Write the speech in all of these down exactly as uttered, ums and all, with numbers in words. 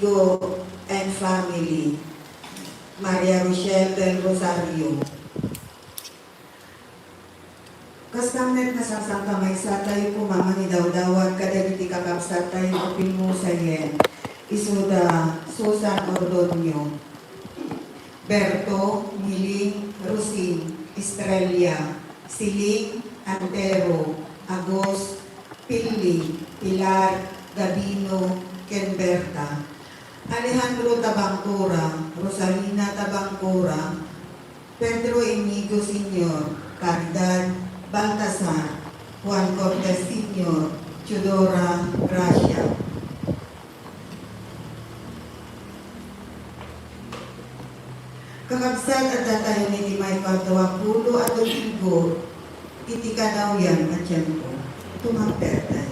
Amigo and family, Maria Rochelle del Rosario. Kasta met, nasangsankamaysa tayo koma mangidawdawat kadagiti kakabsat tayo nga pimmusayen. Isuda, Susan Ordonio, Berto, Miling, Rosing, Estrella, Siling, Antero, Agos, Pilli, Pilar, Gabino, ken Berta. Alejandro Tabangcora, Rosalina Tabangcora, Pedro Inigo Senior, Caridad, Baltasar, Juan Cortez Senior, Teodora, Gracia. Kakabsat, adda tayo iti maikadua pulo a domingo iti kanawian a tiempo. Tumangpet tayo.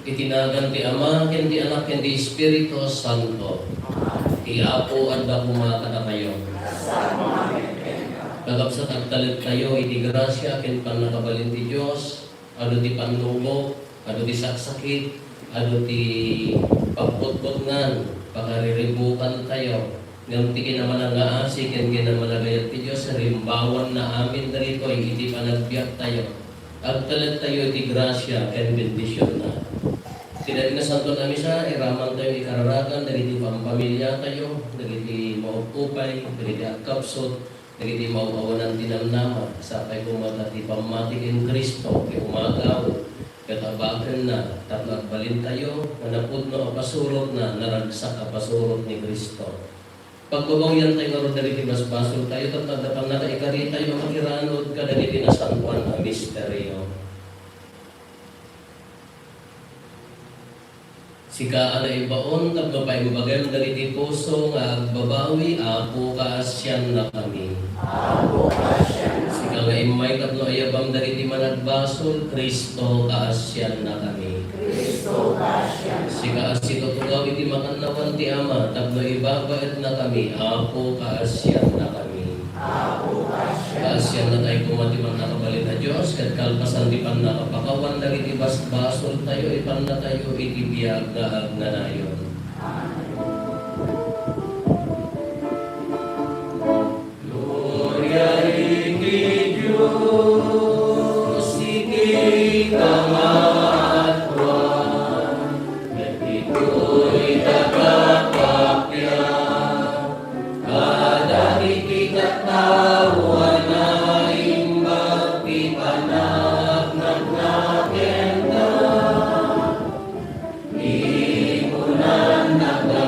Iti nagan ti Ama, ken ti Anak, ken ti Espiritu Santo. Ti Apo adda koma kadakayo. Kakabsat, agtalektayo iti grasia ken pannakabalin ti Dios, adu ti pannubok, adu ti saksakit, adu ti pagbutbutngan, pakariribukantayo. Ngem ti kinamanangaasi ken kinamanagayat ti Dios, rimbawanna amin dagitoy iti panagbiagtayo. Agtalektayo iti grasia ken bendisionna. Iti daytoy nga Santo a Misa, iramantayo ikararakan dagiti pampamiliatayo, dagiti maupupay, dagiti agkapsut, dagiti maaw-awanan ti namnama. Sapay koma ta ti pammati ken Cristo ti umagaw ket abakenna tapno agbalintayo nga napudno a pasurotna, naragsak a pasurot ni Cristo. Pagbabawiantayo ngarud dagiti basbasoltayo tapno adda pannakaikaritayo a makiranud kadagiti nasantoan a misterio. Sika a naibaon tapno paimbagem dagiti puso nga agbabawi, Apo, kaasiannakami. Apo, kaasiannakami. Sika nga immay tapno ayabam dagiti managbasol, Cristo, kaasiannakami. Cristo, kaasiannakami. Sika a situtugaw iti makannawan ti Ama tapno ibabaetnakami, Apo, kaasiannakami. Kaasiannatayo koma ti mannakabalin a Dios, ket kalpasan ti pannakapakawan dagiti basbasoltayo, ipannatayo iti biag nga agnanayon. Gloria iti Dios iti kangatoan, ket ditoy nagapakpakpia kadagiti tattao a naimbag ti panagnagnakenda. Imunanna nga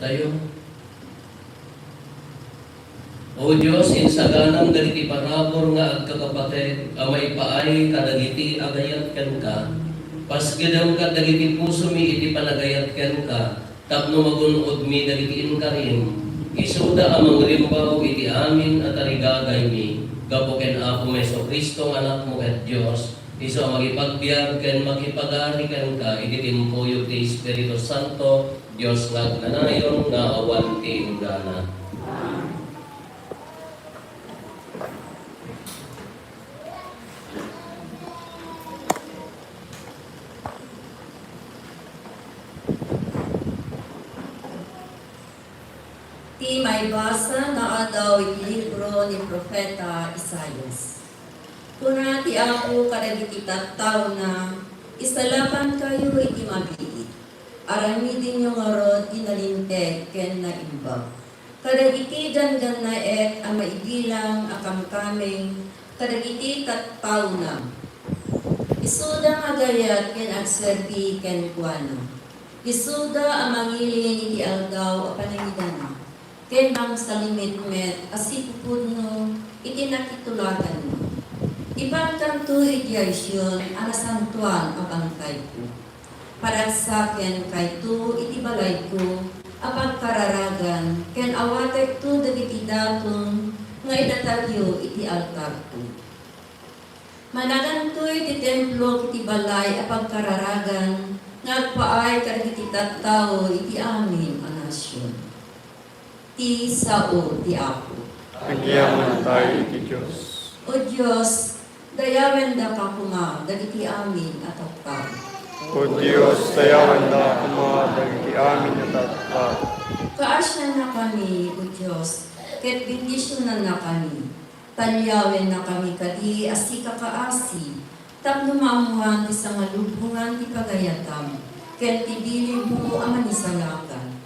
Tayo. O Dios, insaganam dagiti parabur nga agkakapateg a maipaay kadagiti agayat kenka. Pasgedem kadagiti pusomi iti panagayat kenka, tapno magun-odmi dagiti inkarim. Isuda a mangrimbaw iti amin a tarigagaymi, gapu ken Apomi Jesu-Cristo nga Anakmo ket Dios, isu a makipagbiag ken makipagari kenka iti timpuyog ti Espiritu Santo, Dios nga agnanayon nga awan ti inggana. Ti maibasa nga aldaw iti libro ni Profeta Isaias. Kuna ti Apo kadagiti tattaona, "Isalakankayo iti mabiit. Aramidenyo ngarud ti nalinteg ken naimbag kadagiti ganggannaet a maibilang a kamkameng kadagiti tattaona. Isuda nga agayat ken agserbi kenkuana. Isuda a mangilin iti aldaw a panangidana, ken mangsalimitmet a sipupudno iti nakitulaganna. Ipankanto idiay Sion a nasantoan a bangkayko. Paragsakenkayto iti balayko a pagkararagan, ken awatekto dagiti daton nga idatagyo iti altarko. Managanto iti templo iti balay a pagkararagan nga agpaay kadagiti tattao iti amin a nasion." Ti sao ti Apo. Agyamankay iti Dios. O Dios, dayawendaka koma dagiti amin a tattao. O Dios, dayawendaka koma dagiti amin a tattao. Kaasiannakami, O Dios, ket bendisionannakami. Talyawennakami kadi a sika kaasi, tapno maammoan ti sangalubongan ti pagayatam, ken ti bilibmo a manisalakan.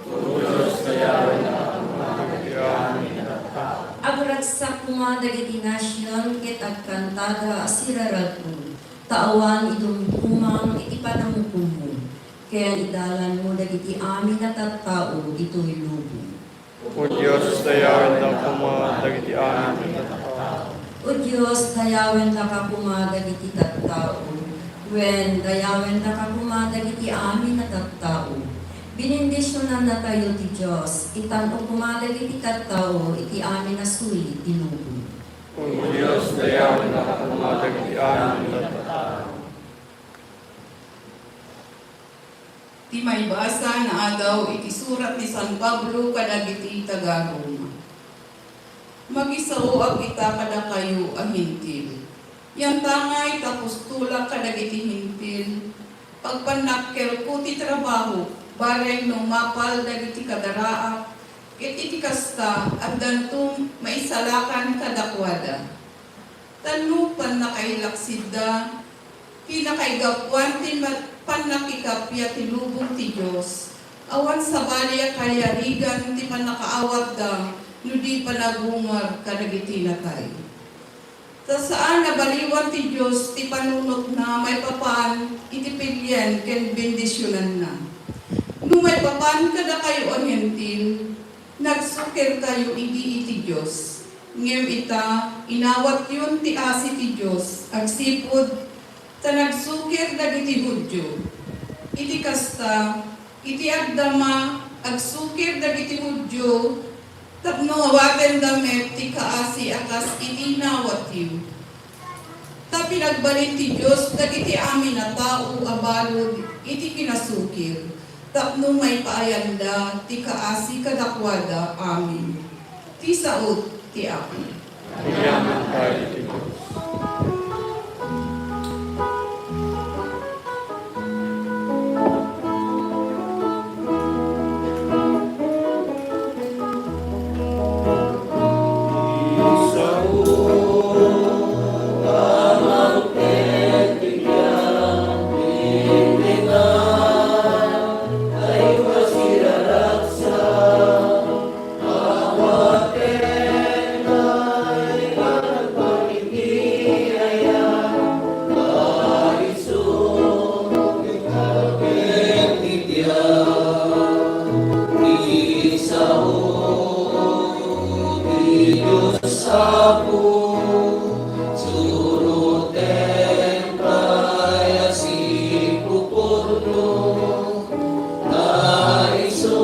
O Dios, dayawennaka koma dagiti amin a tattao. Agragsak koma dagiti nasion ket agkantada a siraragmo, ta awan idumdumang iti panangukommo, ken idalanmo dagiti amin a tattao ditoy lubong. O Dios, dayawendaka koma dagiti amin a tattao. O Dios, dayawendaka koma dagiti tattao. Wen, dayawendaka koma dagiti amin a tattao. Binendisionannatayo ti Dios, itan-o koma dagiti tattao iti amin a suli ti lubong. O Dios, dayawendaka koma dagiti amin a tattao. Ti maibasa nga aldaw iti surat ni San Pablo kadagiti taga-Roma. Makisaoak ita kadakayo a Hentil. Yantangay ta apostolak kadagiti Hentil, pagpannakkelko ti trabahok, bareng no mapal dagiti kadaraak, ket iti kasta, addanto maisalakan kadakuada. Ta no pannakailaksidda, kinakaigapuan ti ma-, pannakikappia ti lubong ti Dios, awan sabali a kayarigan ti pannakaawatda no di panagungar kadagiti natay. Ta saan a baliwan ti Dios ti panunotna maipapan iti pilien ken bendisionanna. No maipapan kadakayo a Hentil, nagsukirkayo idi iti Dios. Ngem ita, inawatyon ti asi ti Dios agsipud ta nagsukir dagiti Judio. Iti kasta, iti agdama, agsukir dagiti Judio tapno awatenda met ti kaasi a kas iti inawatyo. Ta pinagbalin ti Dios dagiti amin a tao a balud iti kinasukir, tapno maipaayanda ti kaasi kadakuada. Amen. Ti sao ti Apo. Agyamankay iti Dios. Apo, suroten pay a sipupurno, ta isu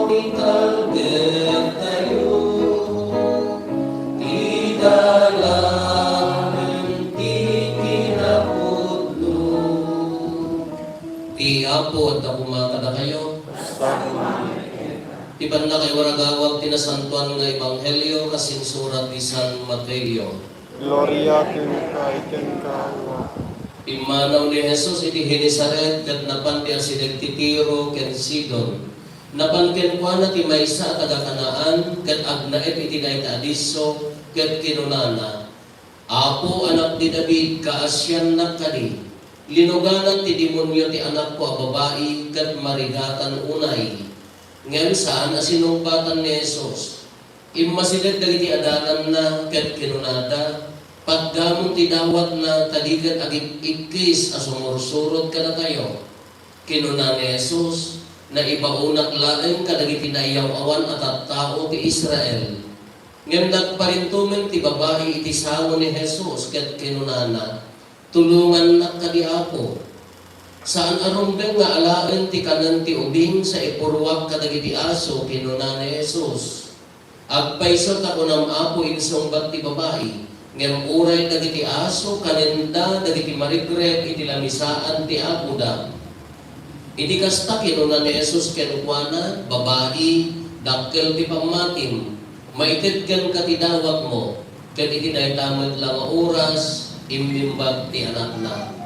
italgedtayo ti dalan ti kinapudno. Ti Apo adda koma kadakayo. Ti pannakaiwaragawag ti nasantoan nga ebanghelio kas insurat ni San Mateo. Gloria kenka, kenka, O Apo. Pimmanaw ni Jesus iti Genesaret ket napan ti asideg ti Tiro ken Sidon. Napan kenkuana ti maysa a taga-Canaan ket agnaed iti dayta a disso ket kinunana, "Apo, Anak ni David, kaasiannak kadi! Linuganan ti demonio ti anakko a babai ket marigatan unay." Ngem saan a sinungbatan ni Jesus. Immasideg dagiti adalanna ket kinunada, "Patgamon ti dawatna ta di ket agik-ikkis a sumursurot kadatayo." Kinuna ni Jesus, "Naibaonak laeng kadagiti naiyaw-awan a tattao ti Israel." Ngem nagparintumeng ti babai iti sango ni Jesus ket kinunana, "Tulongannak kadi, Apo. Saan a rumbeng nga alaen ti kanen ti ubing sa ipurruak kadagiti aso," kinuna ni Jesus. "Agpayso ta kunam, Apo," insungbat ti babai, "ngem uray dagiti aso kanenda dagiti marigreg iti lamisaan ti apoda." Iti kasta, kinuna ni Jesus kenkuana, "Babai, dakkel ti pammatim. Maited kenka ti dawatmo." Ket iti dayta met la nga oras, immimbag ti anakna.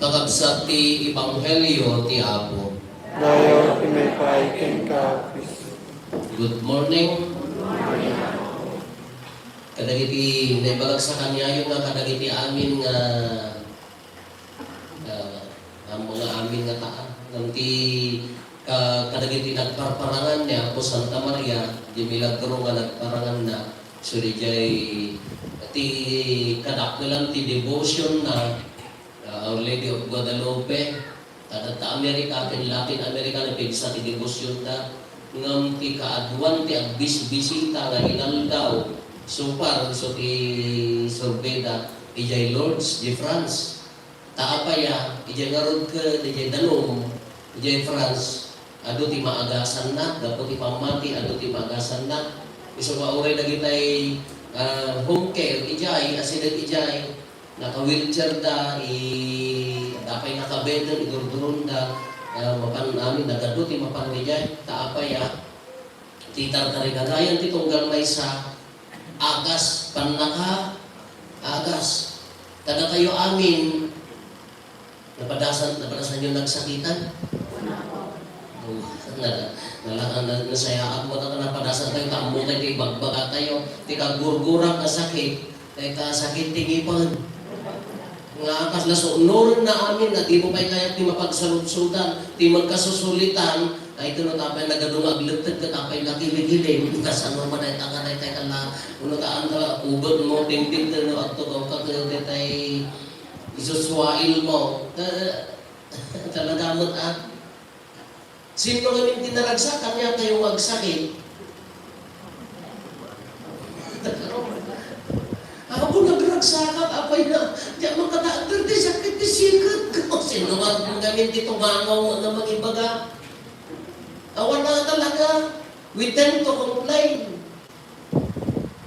Kakabsat ti ebanghelio ti Apo. Dayaw ti maipaay kenka, Cristo. Good morning. Kadagiti naibagak sa kaniayo nga kadagiti amin nga, ah, ang mga amin nga taa, ngem ti ka-, kadagiti nagparparangan ni Apo Santa Maria, di milagro nga nagparanganna, so, di jay ti kadakkelan ti devotion na, ah, Our Lady of Guadalupe, kada ta America, ken Latin America, napigsa ti devotion da, ngem ti kaaduan ti agbisbisita nga inaldaw, so far, so ti survey da, ijay Lourdes de France. Ta apay a, idiay ngarud ken idiay danum, idiay France, adu ti maagasanna, gapu ti pammati, adu ti maagasanna. Isu nga uray dagitay, ah, home care, idiay, asideg idiay, naka-wheelchair da, i-, apay nakabeten, idurduronda, ah, mapan amin, nagadu ti mapan idiay, ta apay a, ti tartarigagayan ti tunggal maysa, agas, pannaka, agas. Kadatayo amin, napadasan, napadasanyo nagsakitan? Oh, na, na, na, na, nasayaat mo na napadasan tayo, tammo tayo, ti bagbagatayo, ti kagurgurak nga sakit, Tay ta sakit ti ngipen. Nga kasla sunorenna amin, a dimo pay kayat ti mapagsaludsodan, ti magkasusulitan, ay ito no tapay nagadu nga agletteg ket apay nakiligilem, kasano man ay tanga na itay kala, uno ta anta ubed mo, tingting no agtugaw ka ket itay isuswail mo. Ta-, talaga met, ah. Sino ngamin ti naragsak? Ania tayo nga agsakit? Ako nagragsakan, apay na, di ako makataagder ti sakit ti siket ko. Sino nga ngamin ti tumangaw nga mangibaga? Awan na talaga. We tend to complain.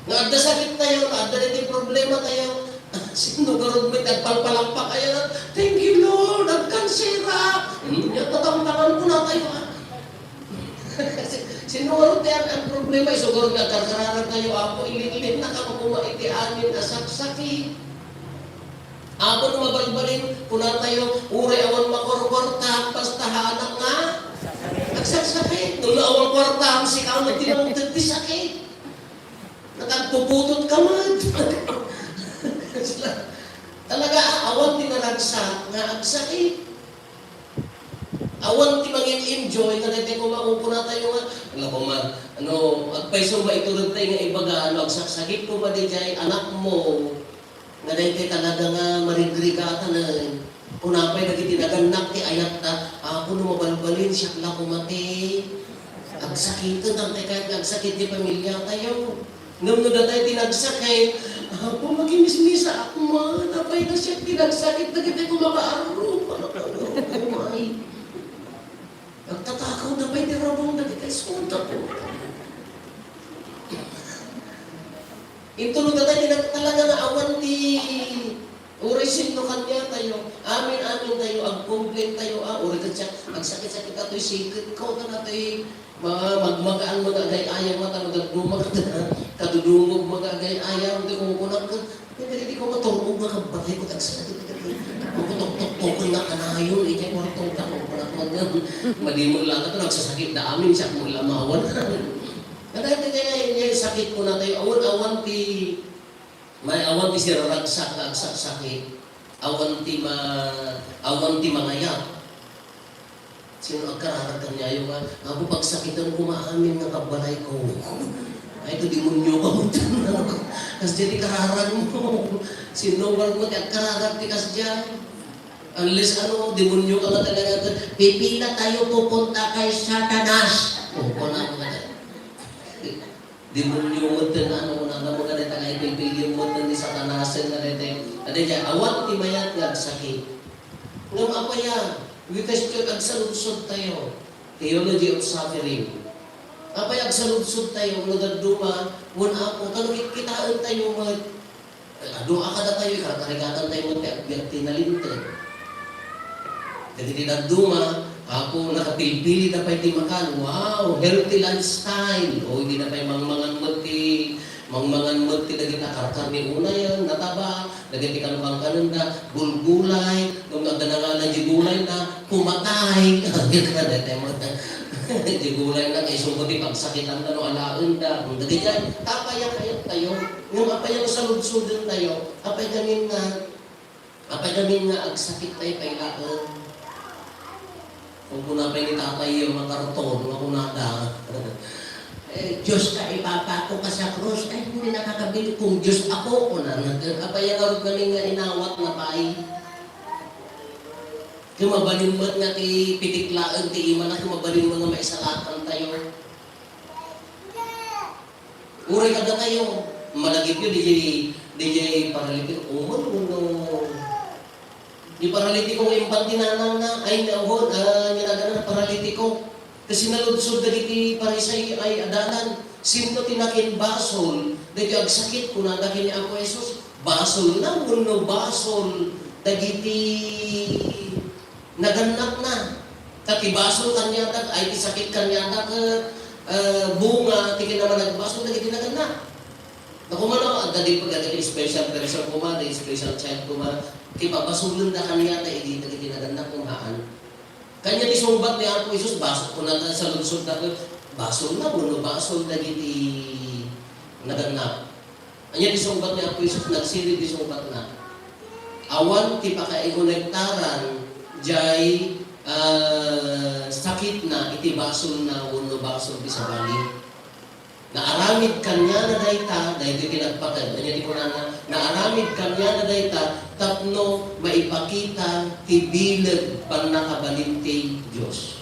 Nga adda sakit tayo, nga adda daytoy problema tayo. Sino garud met agpalpalakpak kayo? "Thank you, Lord, agkanserak." Hmm, ket tatamtangan ko na tayo, ah. Si-, sino garud tayo ang problema? Isu garud nga agkarkararag tayo, Apo, ililinna ka koma iti amin a saksakit. Apo, no mabalbalin, kuna tayo, uray awan makurkurta, basta haanak nga agsaksakit. No awan kwarta, sika met ti mangted ti sakit. Nakagpuputot ka met. Talaga, awan ti naragsak nga agsakit. Awan ti mangin-enjoy nga daytoy koma, kung kuna tayo nga, ala koma, ano, agpayso ba ito daytoy nga ibaga, ano, agsaksakit koma daytoy anak mo, nga daytoy talaga nga marigrigatanen. Kuna pay dagiti nagannak ti ayatta, "Apo, no mabalbalin, siak la koma ti Agsakiten, antay kayat nga agsakit ti pamiliatayo. Ngem no datay ti nagsakit, Apo, makimismisaak man, apay ta siak ti nagsakit dagiti kumakaarrup, umay. Nagtatakaw da pay ti rabong dagiti istorya ko. Inton no datay ti nagtalaga nga awan ti uray sinno kaniatayo, amin-amin tayo, agcomplain tayo, a, uray ket siak, agsakit-sakit atoy siketko, ken atoy ma-, magmagaan nga agay-ayam, a, ta no dadduma ket kadudungog nga agay-ayam, ti kunkunak ket, dagiti ko maturog nga kabbatay ket agsakit. Makutuktuktoken nga kanayon, idiay kwarto, kunkunak man nga, madi met la ket nagsasakit da amin, siak met la maawat. Kadagiti nga, nga sakit kunatayo, awan, awan ti May awan ti siraragsak nga agsaksakit, awan ti ma-, awan ti mangayab. Sino agkararag kaniayo nga, "Apo, pagsakiten ko maamin nga kabbalayko." Ay, to demonyo ka mo. Kasdiay ti kararag mo. Sino ba mo ti agkararag ti kasdiay? Unless, ano, demonyo ka nga talaga, "Pipila tayo pupunta kay Satanas." O, kung ano ka na. Demonyo metten, ano, kunana, mga dayta nga ipilpiliw metten ni Satanasen nga dayta. Adi diay, awan ti mayat nga agsakit. Ngem apay a, we question, agsaludsod tayo. Theology of suffering. Apay agsaludsod tayo, no dadduma, wen Apo, ta no kitkitaen tayo met, Adu a kadatayo, ikarkarigatan tayo met ti agbiag ti nalinteg. Dagiti dadduma, Apo, nakapilpili da pay ti makan. Wow, healthy lifestyle. O, idi da pay mangmangan met ti, mangmangan met ti dagiti karkarne unayen, nataba, dagiti kanukankanenda, gulgulay, no adda nangala di gulay na, pumatay. Dagiti met. Di gulay na, kaisungo ti pagsakitan na no alaen da. Dagiti, apay a kayat tayo. Ngem apay a saludsodentayo, apay gamin nga, apay gamin nga agsakit tayo pay laeng? Kung kuna pay ni tatay yung makarton, makunada. Eh, Diyos ka, ipapako ka sa krus. Ay, hindi nakakabili kung Diyos ako, kuna na. Apay a ngarud gamin nga inawat na pay. Kung mabalin met nga ti pitik laeng ti imana, kung mabalin met nga maisalakan tayo. Uray kadatayo, malagipyo, diay, diay paralitiko, umon, no. Di paralitiko nga impan ti nanangna, ay, nauhon, ah, ginagana, paralitiko. Kasi naludsod dagiti Fariseo ay adalan, "Sinno ti nakinbasol dagiti agsakit?" Kunana ken ni Apo Jesus, "Basolna wenno basol dagiti nagannakna? Ta ti basol kaniada, ay ti sakit kaniada ket, eh, bunga ti kinamanagbasol dagiti nagannak." Nakumano, adda di pagdagiti special person koma, di special child koma, ti pabasolenda kaniada idi dagiti nagannak, haan. Kaniana ti sungbat ni Apo Jesus, basol, kunana, saludsodda ket, "Basolna wenno basol dagiti nagannak?" Ania ti sungbat ni Apo Jesus? Nagsirib ti sungbatna. Awan ti pakaingonektaran diay, ah, sakitna iti basolna wenno basol ti sabali. Naaramid kaniana dayta, daytoy ti nagpated. Ania ti kunana? Naaramid kaniana dayta tapno maipakita ti bileg pannakabalin ti Dios.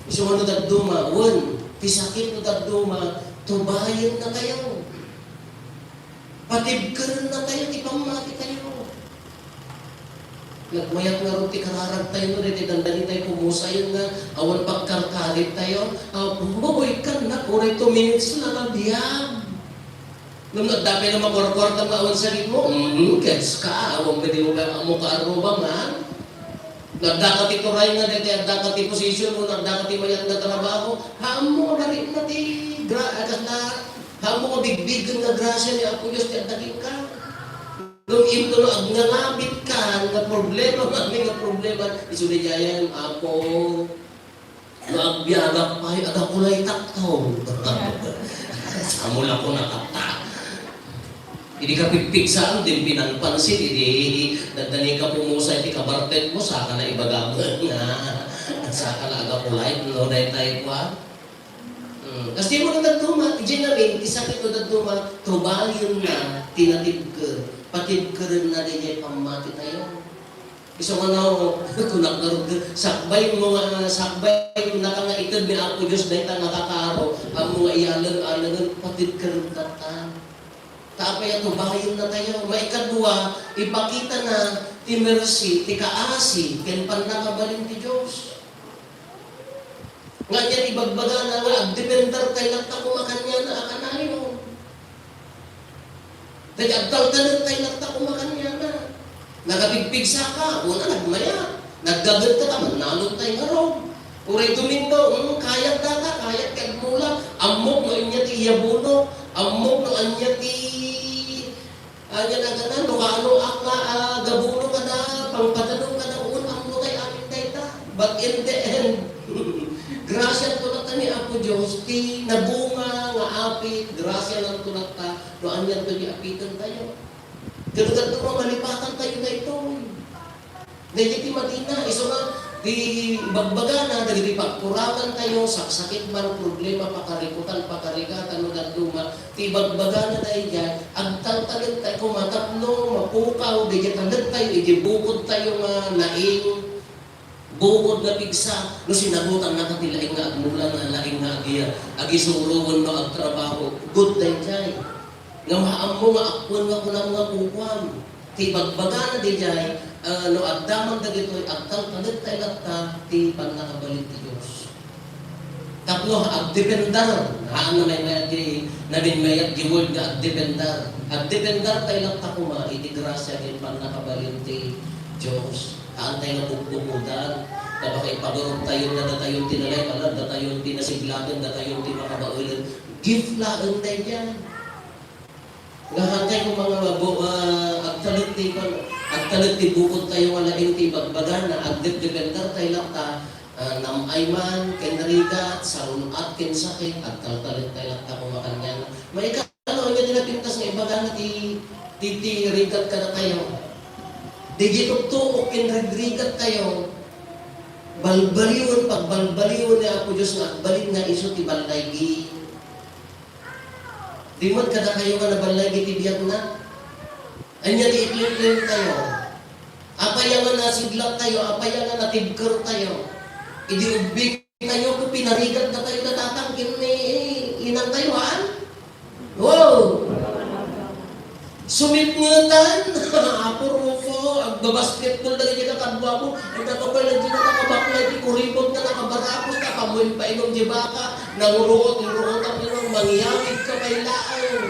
Isu nga no dadduma, wen, ti sakit no dadduma, tubayennatayo. Patibkerennatayo ti pammatitayo. Nagmayat ngarud ti kararagtayo, no, daytoy dandani tayo pumusayen nga awan pagkarkarit tayo. Apo, ikkan na, uray two minutes na nga biag. Ngem no adda pay la makuarkuarta nga awan sakitmo, mm, gets ka, awan pay di mo ba, mo kaarrubangan. No adda ka ti turay nga daytoy, adda ka ti position mo, no adda ka ti mayat nga trabaho, haanmo nga baritna ti gra-, ah, kasla, haanmo nga bigbigen nga grasia ni Apo Dios ti adda kenka. Ngem inton no agngangabitka nga problema, mami nga problema, isu daydiayen, Apo, no agbiagak pay, agakulaytak to. Samo la ko natatta. Idi ka pigpigsaem, di pinanpansin, idi dandani ka pumusa iti kabartet mo, saka na ibagam nga, saka na agakulay, no, daytay kua. Hmm, kas di mo na dadduma, idiay ngamin, ti sakit no dadduma, tubayenna ti natibker, patibkerenna daydiay pammatitayo. Isu nga no, kunak ngarud, sakbay mo nga, sakbay naka nga ited ni Apo Dios dayta nga kakaro, ammo nga ialeng-alengen, patid ken tatta. Ta apay a tubayenna tayo? Maikadua, ipakitana ti mercy, ti kaasi, ken pannakabalin ti Dios. Nga ania ti ibagbagana nga agdepender tayo latta koma kaniana a kanayon. Dagiti agtaltalek tayo latta koma kaniana. Nagapigpigsa ka, una nagmayat. Naggaget ka, ta mannalon tayo ngarud. Uray Domingo, mm, kayat data, kayat ti agmula. Ammok no ania ti iyabuno. Ammok no ania ti Ania nagana, no kaano ak nga, ah, gabuno kada, pangpadano kada, un, ammo tay amin dayta. But in the end, grasya to latta ni Apo Dios, ti nabunga nga apit, grasya lang to latta, no anian to di apiten tayo. Ket ket no malipatan tayo daytoy. Dagiti madina, isu nga, ti ibagbagana, dagiti pagkurangan tayo, saksakit man, problema, pakarikutan, pakarigatan, no dadduma, ti ibagbagana daydiay, agtaltalek tayo koma tapno mapukaw, dagiti talek tayo, iti bukod tayo nga laing, bukod nga pigsa, no sinagutan na ka ti laing nga agmula nga laing nga agi-, agisuro wenno agtrabaho, good daydiay. Ngem ammo nga apuon nga kunam nga kukuam. Ti ibagbagana daydiay, ah, no adda man dagitoy, agtaltalek tayo latta ti pannakabalin ti Dios. Tapno agdepender, haan na may mayat ti, nagin mayat ti word nga agdepender. Agdepender tayo latta koma iti grasya ken pannakabalin ti Dios. Haan tayo nga bukbukodan. Tapno ipagurog tayo nga datayon ti nalay, ala, datayon ti nasiglaten, datayon ti makabaelen. Gift laeng daydiay. Nga hatay ko mga mabo-, ah, agtalek ti pan-, agtalek ti bukod tayo nga laing ti ibagbagana, agdepdepender tayo latta, ah, nam-ay man, ken rigat, sarun-at, ken sakit, agtaltalek tayo latta koma kaniana. Maikano, ania ti napintas nga ibagana ti, ti, ti rigat kadatayo? Dagiti tuktuok ken rigrigat tayo, balbaliwen, pagbalbaliwen ni Apo Dios nga agbalin nga isu ti ballaygi. Di met kadakayo nga naballaygi ti biagna? Ania ti iklem-klem tayo? Apay a nga nasiglat tayo? Apay a nga natibker tayo? Idi ubbing tayo, ket pinarigat datayo da tatang ken ni inang tayo, haan? Wow! Sumitngetan, Apo Rufo, agbabasketball dagiti kakaduamo, ita ka pala di nakakabaklay ti kuripot nga nakabarakos, ta kamoy painom di baka, nanguruot, nguruot ang inom, mangyawid ka pay laeng.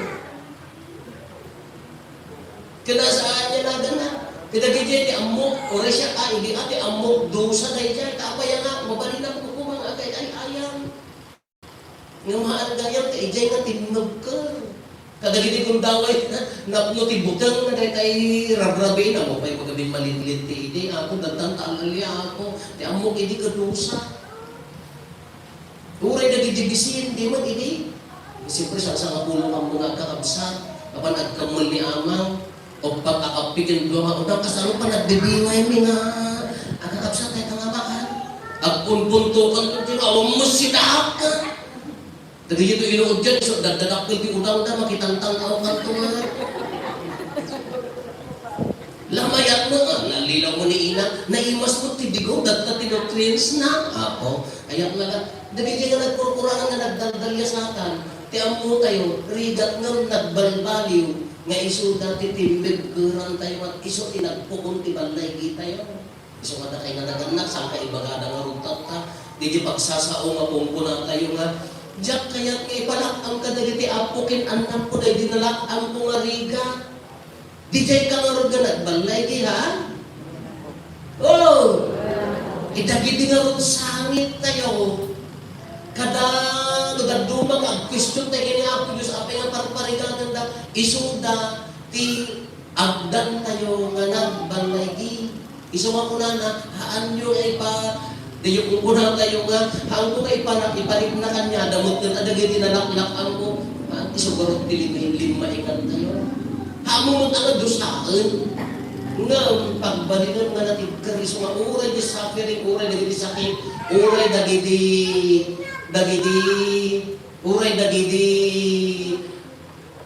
Kinasaan niya na gana. Kadagiti ti ammok, o resya ka, idi ati ammok, dosa daydiay, ta apay nga, mabalin ako kumang agay-ay-ayam. Nga maan gayam, ta idiay nga tinnogka. Kadagiti gundaway, napno ti buteng na daytay rabrabi na, mo pay magabi malinlit ti idi, ako, dagtan ta alalya ako, ti ammok idi kadusa. Uray dagiti bisin, di man idi. Siyempre, sa, sa nga pulong ammo nga agkakabsat, apan agkammel ni Amang, Uppat a kapiken dua nga udang, kasano pa nagbibiway mi nga agkakabsat tayo nga makan? Agpunpuntokan to, ti awan mo sidak. Dagiti to inuod dyan, so, dadadakkel ti udang da, makitantan-aw kanto nga. Lamayat mo, ah, nalilaw mo ni ina, naimas mo ti bigo, dagta ti nutrients na. Apo, ayak na lang. Dagiti nga nagkurkurangan nga nagdaldalya satan, ti ammo tayo, rigat nga nagbalbaliw, nga isu dati timbibkeran tayo, at isu ti nagpukon ti ballaygi tayo. Isu nga dakay nga nagannak, saan ka ibagada nga rugtatta, diti pagsasao nga pungkuna tayo nga, diak kayat nga ipalak-am kadagiti appo ken annakko daydi nalak-amko nga rigat. Didiay ka ngarud nga nagballaygi, ha? Oh! Idagidi ngarud sangit tayo. Kada no dadduma nga agkuestion tayo ken ni Apo Dios, apay nga parparigatenda, isuda ti agdan tayo nga nagballaygi. Isu nga kunana, haanyo nga ipa-, diyo kung kuna tayo nga, haanko nga ipana-, ipanik na kanya, damot ket adagiti nalaklak-anko, ah, isu garud ti lim-, limmaingan tayo. Haanmo met nga dusaen, nga pagbalinen nga natibker, isu nga uray di suffering, uray dagiti sakit, uray dagiti, dagiti, uray dagiti,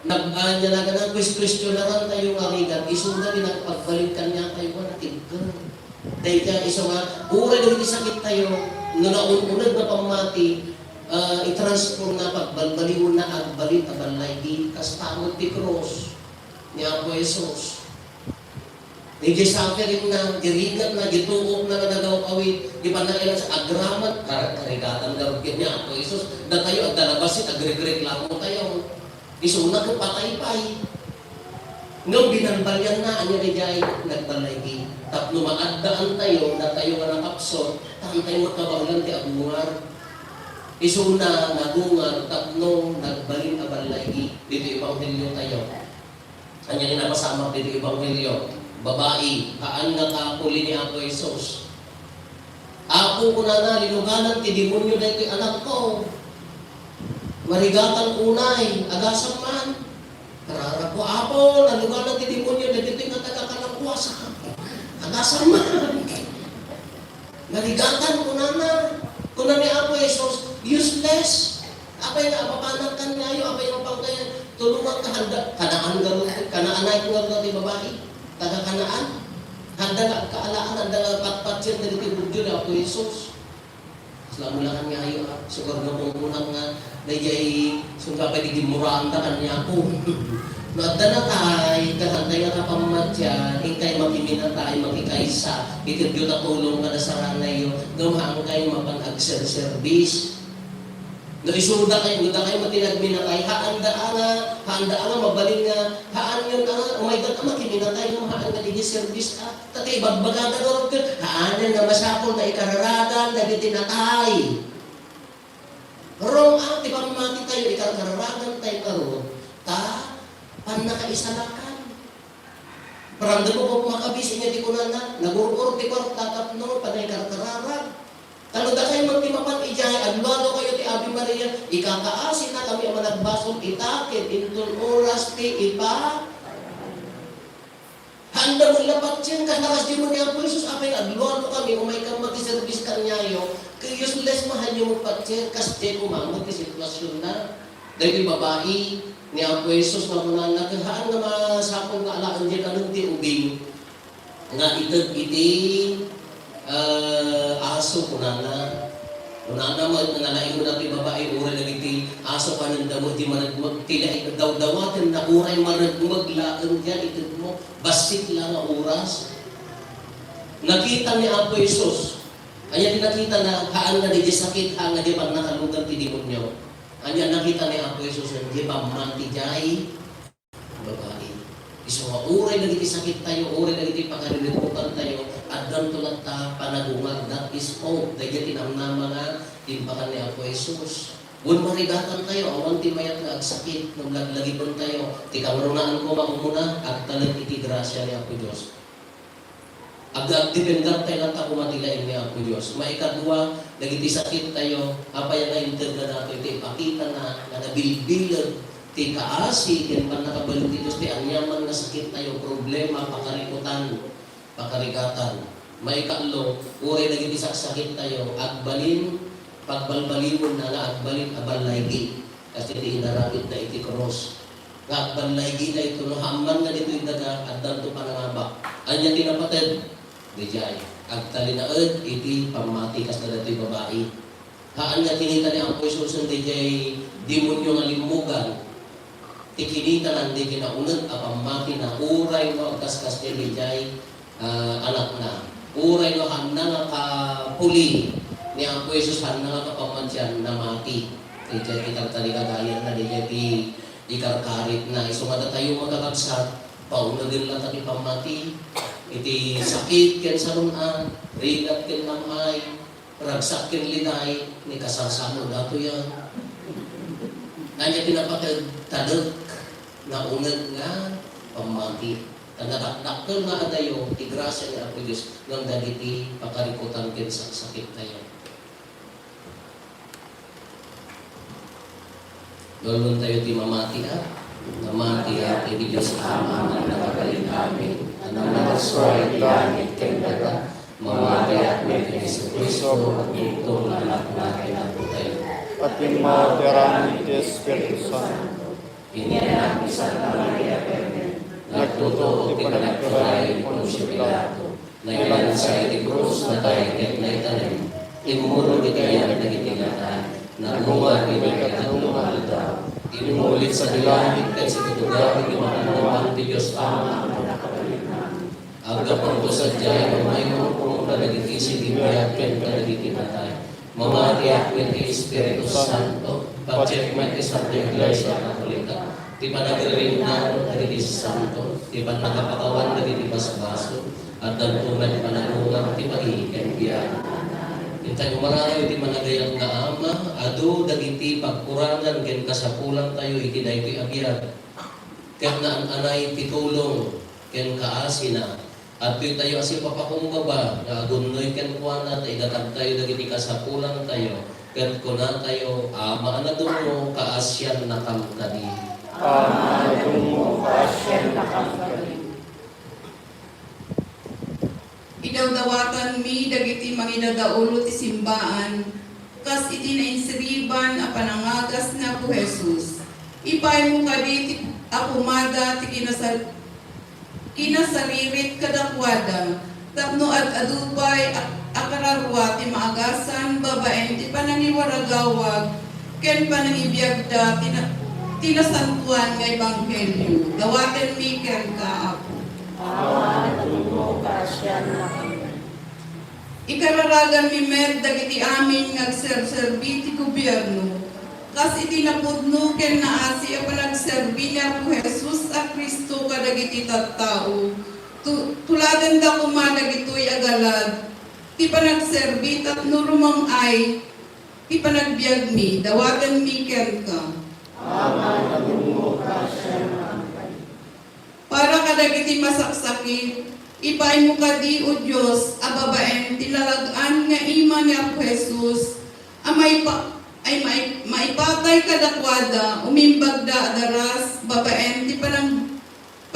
nag-, ah, nya nagana, kwes-, kwestionaran tayo nga rigat, isu nga di nagpagbalik kanya tayo nga natibker. Dayta isu nga, uray dagiti sakittayo, no naun-uneg nga pammati, ah, i-transform na, pagbalbaliwen na, agbalin a ballaygi, kasta met ti krus ni Apo Jesus. Idiay suffering na, di rigat na, di tuok na nga nagaw-awit, di pannakailan sa agraman, kar-, karigatan garud ken ni Apo Jesus, datayo, agdalabas, agrekreklamo tayo. Isuna ket patay pay. Ngem binalbalianna, ania daydiay? Nagballaygi. Tapno maaddaantayo, datayo nga nakapsut, taantayo nga kabaelan ti agungar. Isuna nagungar tapno nagbalin a ballaygi. Ditoy ebanghelio tayo. Ania ti napasamak ditoy ebanghelio? Babai, haan nga kapuli ni Apo Jesus. "Apo," kunana, "linuganan ti demonio daytoy anakko. Marigatan unay, agasam man." Kararagko, "Apo, naluganan ti demonio dagitoy nga taga-Calaguas. Agasam man." "Marigatan," kunana. Kuna ni Apo Jesus, "Useless. Apay nga apapanak kaniayo, apay nga pangkay tulongan ka, handa, Kanaan garud, Kanaan nga ti babai, taga Kanaan. Handa nga agkaalaan, handa nga patpatien dagiti Judio ni Apo Jesus." Kasla mulakan nga ayo, ah. Sukar nga pungkunak nga, dayjay, sungka pay di gimuraanda kaniako. No adda natay, kasantay nga kapammatian, inkay makiminatay, makikaysa, iti Dios a tulong nga nasaranayyo, ngem haankay mapan agserserbis. No isuda kay, no dakay matinagminatay, haanda nga, haanda nga mabalin nga, haan nga, umayda nga makiminatay, ngem haan nga di serbis, ah. Ta ti ibagbagada ngarud ket, haanen nga masapul nga ikararagan dagiti natay. Wrong, ah, ti pammatitayo, ikarkararagan tayo ngarud, ta pannakaisalakan. Paramdam mo, Pope Maccabeus, inya ti kunana, nagur-or ti kwarta tapno panaikarkararag. Ta no dakay met ti mapan idiay, alualukayo ti Ave Maria, ikakaasinakami a managbasol ita ken inton oras ti ipa-, Haanda met la patien, kas-, kasdiay met ni Apo Jesus, apay nga aglualokami, umaykami makiserbis kaniayo, ket useless mahanyo met patien, kasdiay koma met ti situasionna. Dagiti babai ni Apo Jesus nga kunana, ket haan nga masapul nga alaen diay kanen ti ubing nga ited iti, ah, aso, kunana. Kunana met nga nalaingna ti babai, uray dagiti aso kanenda met di maragmeg, ti la-, dawdawatenna, uray maragmeg laeng diay itedmo. Bassit la nga oras. Nakita ni Apo Jesus. Ania ti nakitana? Haan nga diay sakit, haan nga diay pannakalugan ti demonio. Ania nakita ni Apo Jesus? Diay pammati diay babai. Isu nga uray dagiti sakittayo, uray dagiti pakaririkutantayo, addanto latta panagungar, that is hope. Daydiay ti namnama nga timpakan ni Apo Jesus. Wen marigatantayo, awan ti mayat nga agsakit, ngem laglagipentayo. Ti kangrunaan koma umuna, agtalek iti grasia ni Apo Dios. Ag-, agdependertayo latta koma ti laing ni Apo Dios. Maikadua, dagiti sakittayo, apay nga inted kadatoy ti ipakitana nga nabilbileg ti kaasi ken pannakabalin ti Dios ti aniaman nga sakittayo, problema, pakarikutan, pakarigatan. Maikatlo, uray dagiti saksakittayo, agbalin, pagbalbaliwenna nga agbalin a ballaygi, kas iti inaramidna iti krus. Nga agballaygina ito, no haan man nga ditoy daga, addanto panangabak. Ania ti napateg? Didiay, agtalinaed iti pammati kas dagitoy babai. Haan nga kinita ni Apo Jesus daydiay demonio nga limmugan, ti kinitana daydiay nauneg a pammatina, uray no agkaskas diay daydiay, ah, anakna. Uray no haanna nga kapuli ni Apo Jesus, haanna nga kapammatian, namati. Daydiay ti tartarigagayanna, daydiay ti ikarkaritna. Isu nga datayo, makakabsat, paunegen latta ti pammati. Iti sakit ken sarun-an, rigat ken nam-ay, ragsak ken liday, ni kasasano datoy a. Ania ti napateg? Talek, nauneg nga pammati. Ta nadakdakkel nga adayo ti grasia ni Apo Dios ngem dagiti pakarikutan ken saksakittayo. Lolontayo ti mamati a. Namatiak iti Dios Ama nga nakabalin amin, a nangarsua iti langit ken daga. Mamatiak met ken Jesu-Cristo, a bugtong nga Anakna ken Apotayo. A timmao ti aramid ti Espiritu Santo. Inianak ni Santa Maria Virgen. Nagtutuok ti panagturay ni Poncio Pilato. Nailansa iti krus, natay ket naitanem. Immulog iti ayan dagiti natay. Nagungar iti ikatlo nga aldaw. Immuli sadi langit ket situtugaw iti makannawan ti Dios Ama a Mannakabalin. Aggapunto sadiay a maymaymo kadagiti sibibiag ken kadagiti natay. Mamatiak met ti Espiritu Santo, patiek met ti Santa Iglesia Katolika, ti panagririknano dagiti santo, ti pannakapakawan dagiti basbasol, addanto met panagtugar ti padi ken biag. Intayo umarayo iti managayat nga Ama, adu dagiti pagkurangan ken kasapulantayo iti daytoy a biag. Ket naan-anay ti tulong ken kaasina. Adtoy tayo a sipapakumbaba nga agunnoy kenkuana ta idatagtayo dagiti kasapulantayo, ket kunatayo, Ama a nadummo, kaasiannakam kadi. Ama a nadummo, kaasiannakam kadi. Idawdawatanmi dagiti mangidadaulo ti simbaan, kas iti nainsiriban a panangagas ni Apo Jesus. Ipaaymo kadi ti a pumada ti kinasal-, kinasaririt kadakuada, tapno ad-adu pay a, a kararua ti maagasan babaen ti panangiwaragawag ken panangibiagda ti na-, ti nasantoan nga ebanghelio. Dawatenmi kenka, Apo. Awan a tulmo, kaasiannakami. Ikararaganmi met dagiti amin nga agserserbi ti gobierno, kas iti napudno ken naasi a panagserbi ni Apo Jesus a Cristo kadagiti tattao. Tu-, tuladenda koma dagitoy a galad ti panagserbi tapno rumang-ay ti panagbiagmi. Dawatenmi kenka. Aman a tulmo, kaasiannakami. Para kadagiti masaksakit, ipaaymo kadi, O Dios, a babaen ti nalag-an nga ima ni Apo Jesus, a maipa-, ay mai-, maipatay kadakuada, umimbagda a daras babaen ti panang-,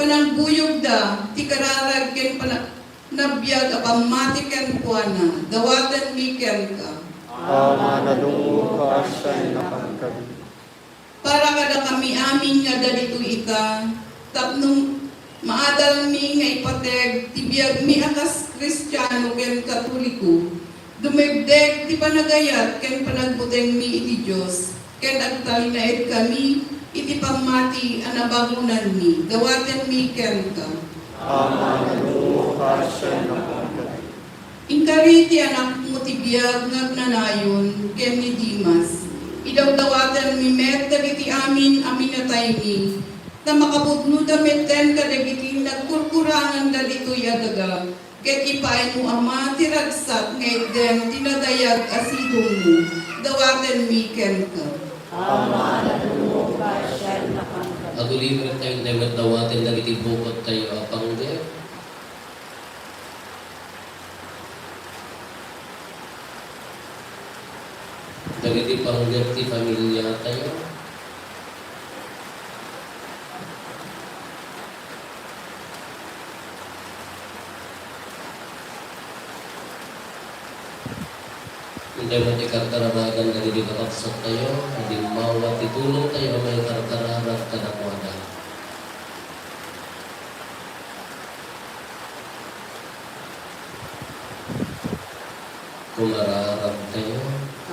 panangbuyogda ti kararag ken pana-, nabiag a pammati kenkuana. Dawatenmi kenka. Aman a tulmo, kaasiannakami. Para kadakami amin nga adda ditoy ita, tapno maadalmi nga ipateg ti biagmi a kas Kristiano ken Katoliko, dumagdeg ti panagayat ken panagbutengmi iti Dios, ken agtalinaedkami iti pammati a nabangonanmi. Dawatenmi kenka. Aman a tulmo, kaasiannakami. Inkari ti anakmo ti biag nga agnanayon ken ni Demas. Idawdawatenmi met dagiti amin a minataymi, ta makapudnoda metten kadagiti nagkurkuranganda ditoy a daga, ket ipaaymo, Ama, ti ragsak nga itdem ti nadayag a sidongmo. Dawatenmi kenka. Ama, nadumok nga sian nakanka. Agulimek tayo, met dawaten dagiti bukottayo a panggep. Dagiti panggep ti pamiliatayo. Intay met ikarkararagan dagiti kabagsottayo, a dimmawa ti tulongtayo a maikarkararag kadakuada. Kumararagtayo.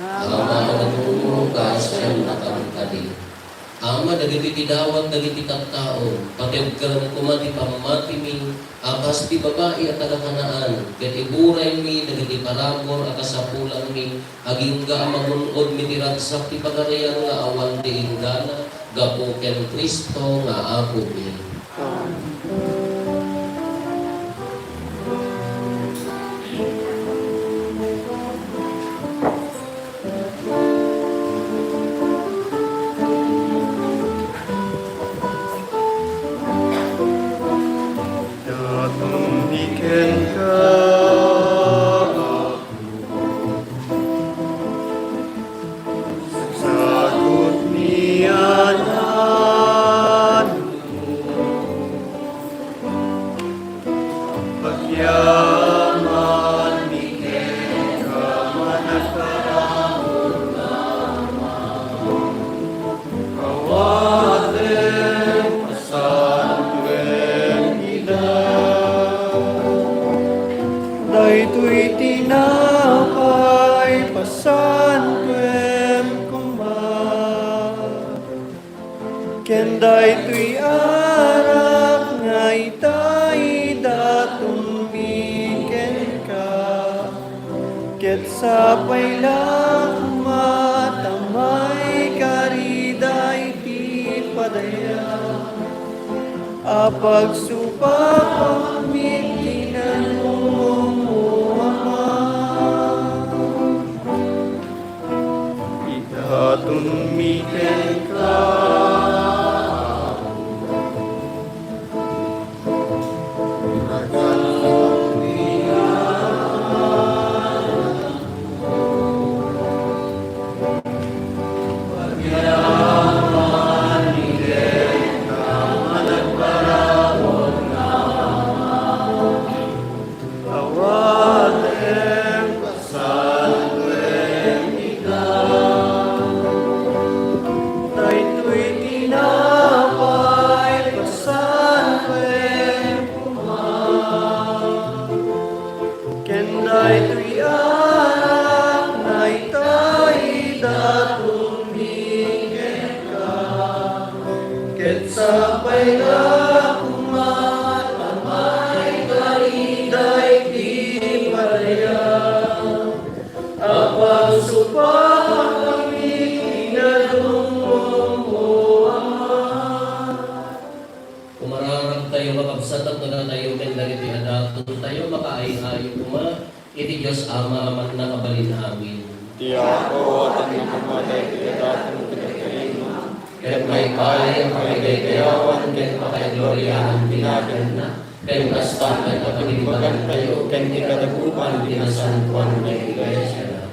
Ama. Ama a natulmo, kaasiannakam kadi. Ama, dagiti tinawag dagiti tattao, pategkam koma ti pammatimi a kas ti babai a taga-Canaan, ket iburaymi dagiti parabur a kasapulanmi, agingga a mamun-odmi ti ragsak ti Pagarian nga awan ti inggana, gapu ken Cristo nga Apomi. Amen. Daton ni kenka, Apo, sagut ni Adan. Ken daytoy arak nga ita idatonmi kenka, ket sapay la koma ta maikari daydi padaya a pagsupapakmi ti kinadumdummo, Ama. Idatonmi kenka. Awatem, pasanuem ita. Daytoy tinapay, pasanuem koma. Ken daytoy arak nga ita idatonmi kenka. Ket sapay la koma ta maikari daydi padaya a pagsupapakmi ti kinadumdummo, Ama. Umararagtayo, kakabsat, tapno datayo ken dagiti adatontayo makaay-ayo koma iti Dios Ama a mannakabalin amin. Ti Apo, awatenna koma daytoy a daton kadagiti adatontayo, ket maikari a pakidaydayawan ken pakaigloriaan ti naganna, ken kasta met a pakibbagantayo ken ti kadagupan ti nasantoan nga iglesia.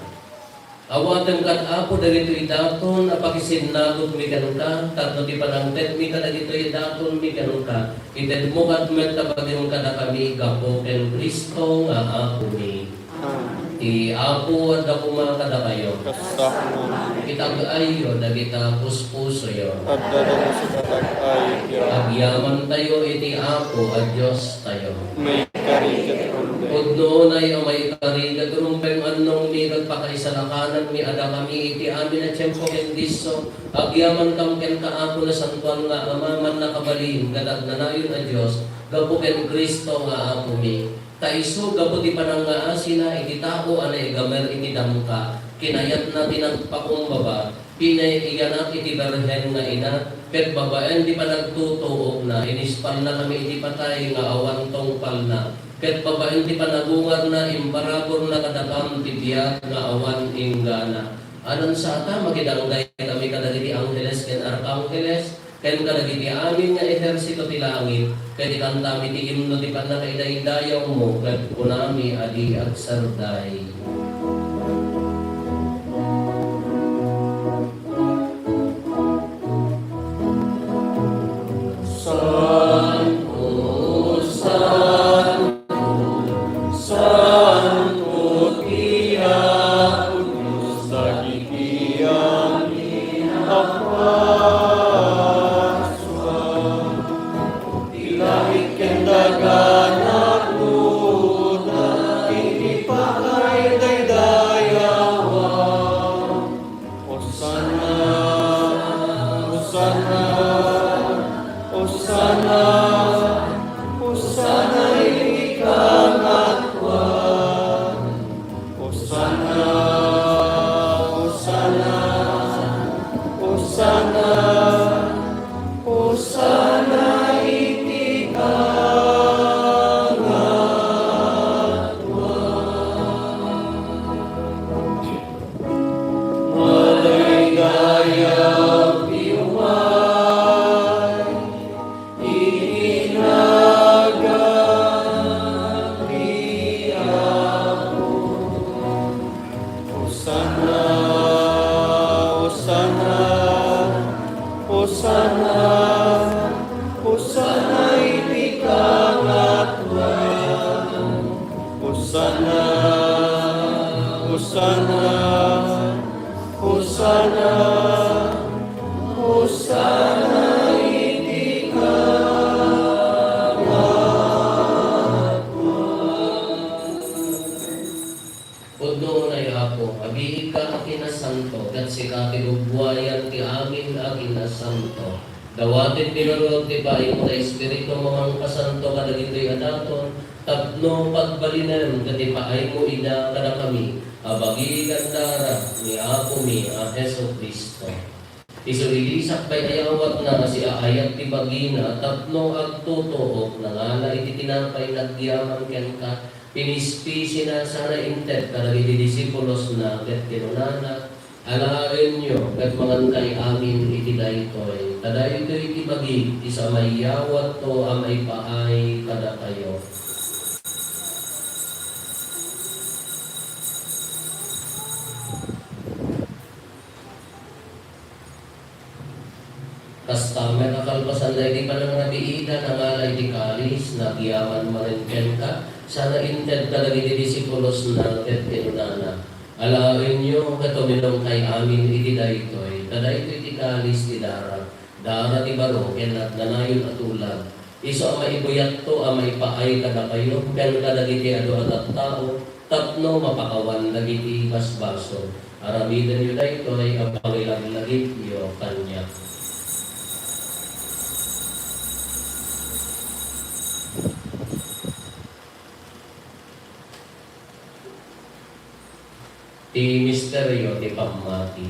Awatem kad, Apo, dagitoy daton a pakisinnagutmi kenka, tapno ti panangtedmi kadagitoy datonmi kenka, itedmo kad met ta bagim kadakami gapu ken Cristo nga Apomi. Amen. Ti Apo adda koma kadakayo. Kasta met. Itag-ayyo dagita puspusoyo. Adda dagiti tag-ay. Agyamantayo iti Apo a Diostayo. Maikari ket rumbeng. Pudno unay a maikari ket rumbeng, annongmi ket pakaisalakananmi a dakami iti amin a tiempo ken disso, agyamankam kenka, Apo, nasantoan nga Ama, mannakabalin ket agnanayon a Dios, gapu ken Cristo nga Apomi. Ta isu, gapu ti panangngaasina iti tao a naigamer iti dangka, kinayatna ti nagpakumbaba, pinaiyanak iti birhen nga ina, ket babaen ti panagtutuokna, inispalnakami iti patay nga awan tungpalna, ket babaen ti panagungarna, imparaburna kadakam ti biag nga awan inggana. Alansa ta makidangdaykami kadagiti angheles ken arkangheles, ken kadagiti amin nga ehersito ti langit, ket ikantami ti imno ti pannakaidaydayawmo, ket kunami a di agserday. Santo, santo, santo ti Apo Dios dagiti amin a parsua. Ti langit ken daga napuda iti pakaidaydayawan. Hosanna, Hosanna, Hosanna, Hosanna iti kangatuan. Hosanna, Hosanna, Hosanna, Hosanna iti kangatuan. Madaydayaw ti umay iti nagan ti Apo. Hosanna, Hosanna, Hosanna, Hosanna iti kangatuan. Hosanna, Hosanna, Hosanna, Hosanna iti kangatuan. Pudno unay, Apo, abiigka a kinasanto, ket sika ti gugbuayan ti amin a kinasanto. Dawaten mi ngarud ti paaymo nga Espiritu a Mangkasanto kadagitoy a daton, tapno pagbalinem ket ipaaymo ida kadakami a bagi ken dara ni Apomi a Jesu-Cristo. Isu idi sakbay a yawatna a siaayat ti bagina tapno agtutuok, nangala iti tinapay, nagyaman kenka, pinispisina, sana inted kadagiti disipulosna, ket kinunana, Alaenyo ket mangankay amin iti daytoy, ta daytoy ti bagik, isu a mayawatto a maipaay kadakayo. Kasta met a kalpasan daydi panangrabiida, nangala iti kalis, nagyaman manen kenka, sana inted kadagiti disipulosna ket kinunana, Alaenyo ket uminumkay amin iti daytoy, ta daytoy ti kalis ti dara, dara ti baro ken agnanayon a tulag, isu a maibuyatto a maipaay kadakayo ken kadagiti adu a tattao tapno mapakawan dagiti basbasol. Aramidenyo daytoy a pangilaglagipyo kaniak. Ti misterio ti pammati.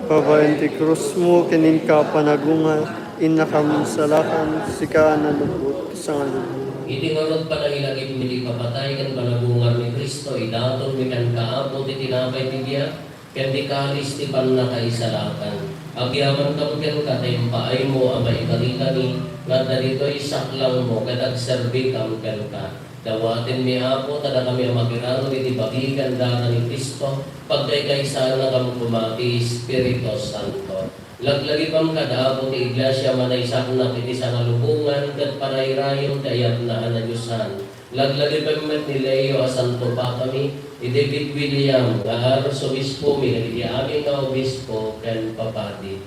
Babaen ti krusmo ken inka panagungar, innakam salakan, sika a nalukot ti sangalubong. Iti ngarud panangilagipmi ti ipapatay ken panagungar ni Cristo, idatonmi kenka, Apo, ti tinapay ti biag ken ti kalis ti pannakaisalakan. Agyamankam kenka ta impaaymo a maikarikami nga adda ditoy saklangmo ket agserbikam kenka. Dawatenmi, Apo, ta dakami a makirarod iti bagi ken dara ni Cristo, pagkaykaysaannakam koma ti Espiritu Santo. Laglagipam kad, Apo, ti Iglesia a manaysaknap iti sangalubongan ket parayrayem ti ayatna a nadiosan. Laglagipem met ni Leo a Santo Papami, ni David William nga Arsobispomi, dagiti amin nga obispo ken papadi.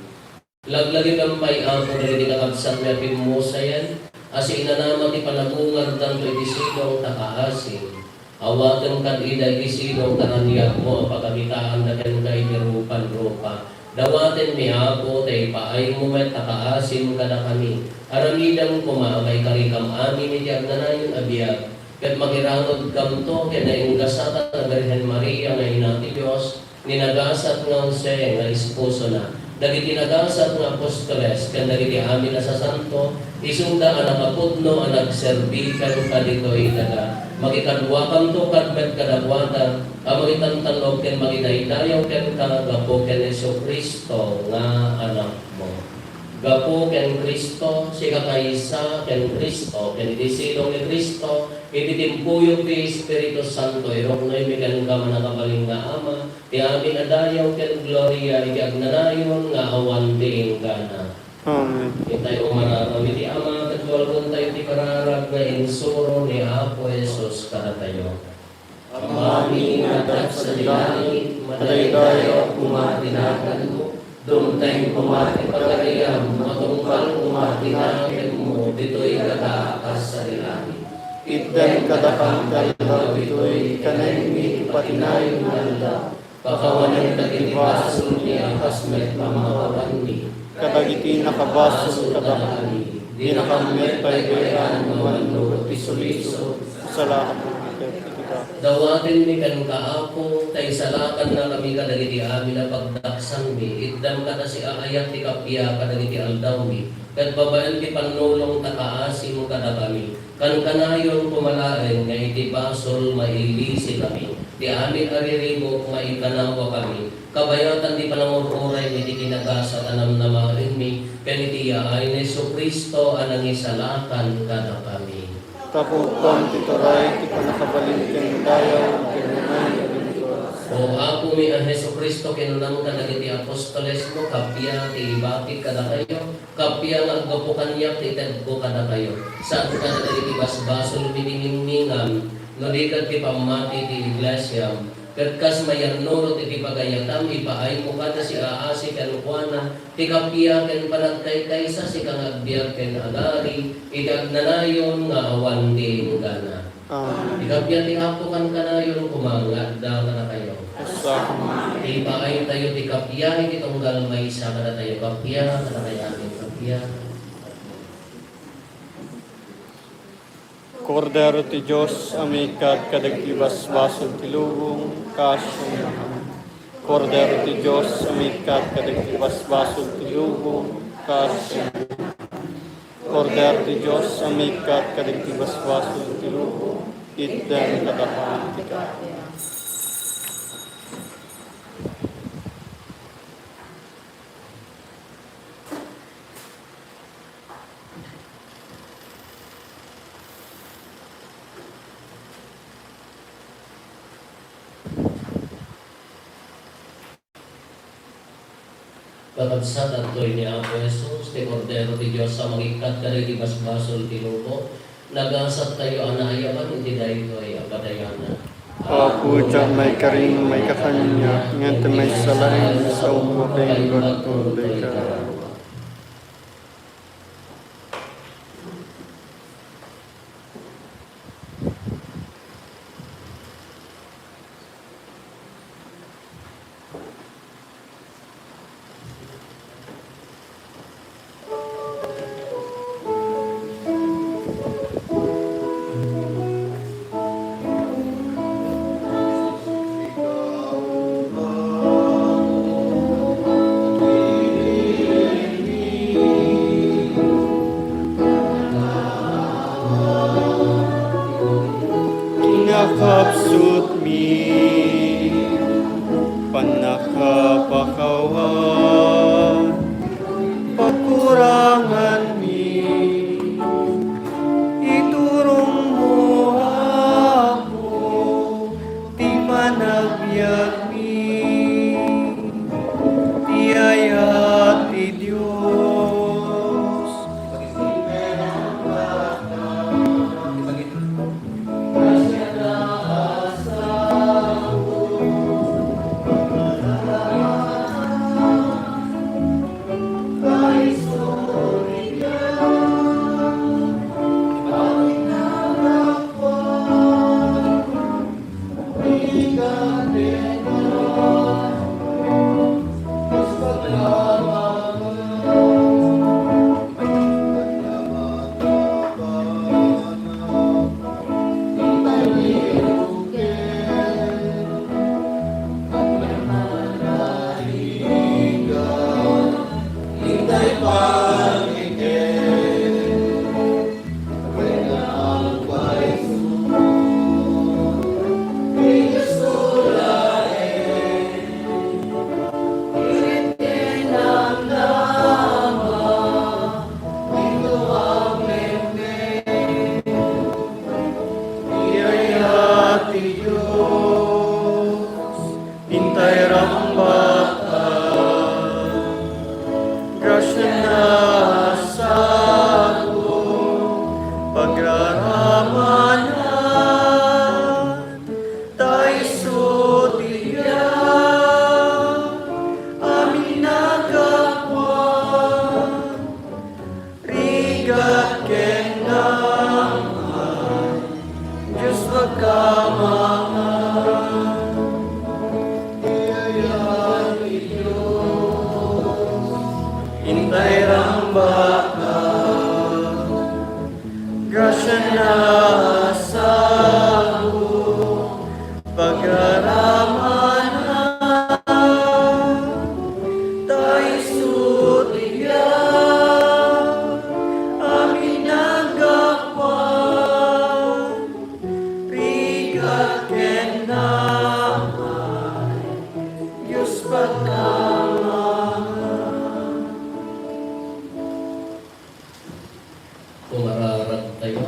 Laglagipem pay, Apo, dagiti kakabsatmi a pimmusayan a siinanama ti panagungardanto iti sidong ta kaasim. Awatem kad ida iti sidong ta raniagmo a pagamitaanda kenka iti rupan-rupa. Dawatenmi, Apo, ta ipaaymo met a kaasim kadakami. Aramidem koma a maikarikam amin iti agnanayon a biag, ket makiranudkamto ken naingasatan a Birhen Maria nga Ina ti Dios, ni nagasat nga Jose nga esposona, dagiti nagasat nga apostoles, ken dagiti amin a sasanto, isunda a nakapudno a nagserbi kenka ditoy daga. Makikaduakanto kad met kadakuada a mangitantan-ok ken mangidaydayaw kenka gapu ken Jesu-Cristo nga Anakmo. Gapu ken Cristo, sikakaysa ken Cristo, ken iti sidong ni Cristo, iti timpuyog ti Espiritu Santo, iruknoymi kenka, mannakabalin nga Ama, ti amin a dayaw ken gloria iti agnanayon nga awan ti inggana. Amen. Intayo umararami ti Ama ket walgontayo ti kararag nga insuro ni Apo Jesus kadatayo. Amami nga adda sadi langit, madaydayaw koma ti naganmo, dumteng koma ti pagariam, matungpal koma ti nakemmo ditoy daga a kas sadi langit. Itdem kadakam ti aldaw ditoy, kanenmi ti patinayon nga aldaw. Pakawanem dagiti basolmi a kas met pamakawanmi kadagiti nakabasol kadakami. Dinakam met paybay-an no mannurot ti sulisog. Salakan ket iti ka. Dawatenmi kenka, Apo, ta isalakannakami kadagiti amin a pagdaksanmi. Itdem kada siaayat ti kappia kadagiti aldawmi, ket babaen ti pannulong ta kaasim kadakami. Kankanayon koma laeng nga iti basol mailisikami, ti amin a riribuk maikanawakami, kabayatan ti panangur-uraymi iti kinagasat a namnamaenmi, ken iti yaay ni Jesu-Cristo a nangisalakan kadakami. Tapukam ti turay ti pannakabalin ken dayaw ken nayon. O Apomi a Jesu-Cristo, kinunam kadagiti apostolesmo, kappia ti ibakik kadakayo, Kappia nga aggapu kaniak ti tedko kadakayo, saan kadagiti basbasolmi ti ningningan, no di ket ti pammati ti iglesiam, ket kas mayannurot iti pagayatam, ipaaymo kada siaasi kenkuana ti kappia ken panagkaykaysa, sika nga agbiag ken agari iti agnanayon nga awan ti inggana. Amen. Ti kappia ti Apo kankanayon koma nga adda kadakayo. Kasta. Ipaaytayo ti kappia iti tunggal maysa kadatayo. Kappia kadakayo, amin, kappia. Kordero ti Dios a mikkat kadagiti basbasol ti lubong, kaasianka. Kordero ti Dios a mikkat kadagiti basbasol ti lubong, kaasianka. Kordero ti Dios a mikkat kadagiti basbasol ti lubong, itdem kadakuada ti kaasi. Kakabsat, adtoy ni Apo Jesus, ti Kordero ti Dios a mangikkat kadagiti basbasol ti lubong. Nagasattayo a naayaban iti daytoy a padayanan. Apo, diak maikarim, maikakaniak, ngem ti maysa laeng, saom a penggaw ti kararuayo. Kinakabsutmi, pannakapakawan, pagkuranganmi, iturongmo, Apo, ti panagbiagmi, ti ayat ti Dios. Iyaya ti Dios, intay rambaka, grasiana a sago, pagraramana, ta isu ti Dios a minagapuan. Rigat ken naman, Dios Amanak, iyaya ti Dios, intay rambaka, grasiana a sago, pagraramana, ta isu ti Dios a minagapuan, rigat ken naman, Dios Amanak. Kumararagtayo.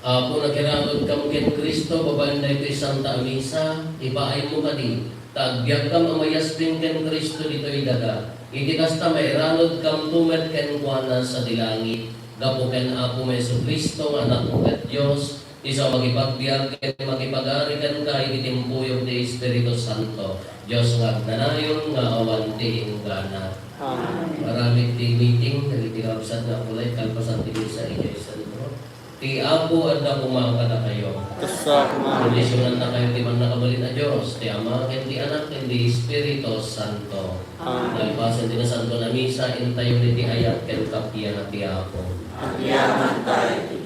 Apo, nakiranudkam ken Cristo babaen daytoy Santa a Misa, ipaaymo kadi, ta agbiagkam a mayaspen ken Cristo ditoy daga. Iti kasta, mairanudkamto met kenkuana sadi langit, gapu ken Apomi Jesu-Cristo nga Anakmo ket Dios, isu a makipagbiag ken makipagari kenka iti timpuyog ti Espiritu Santo, Dios nga agnanayon nga awan ti inggana. Amen. Aramid ti meeting, dagiti kabsat nga apulay, kalpasan ti misa, idiay sentro. Ti Apo adda koma kadakayo. Kasta koma. Bendisionannakayo ti Mannakabalin a Dios, ti Ama, ken ti Anak, ken ti Espiritu Santo. Amen. Kalpasan ti Nasanton a Misa, intayon iti ayat ken kappia ti Apo. Agyamankami iti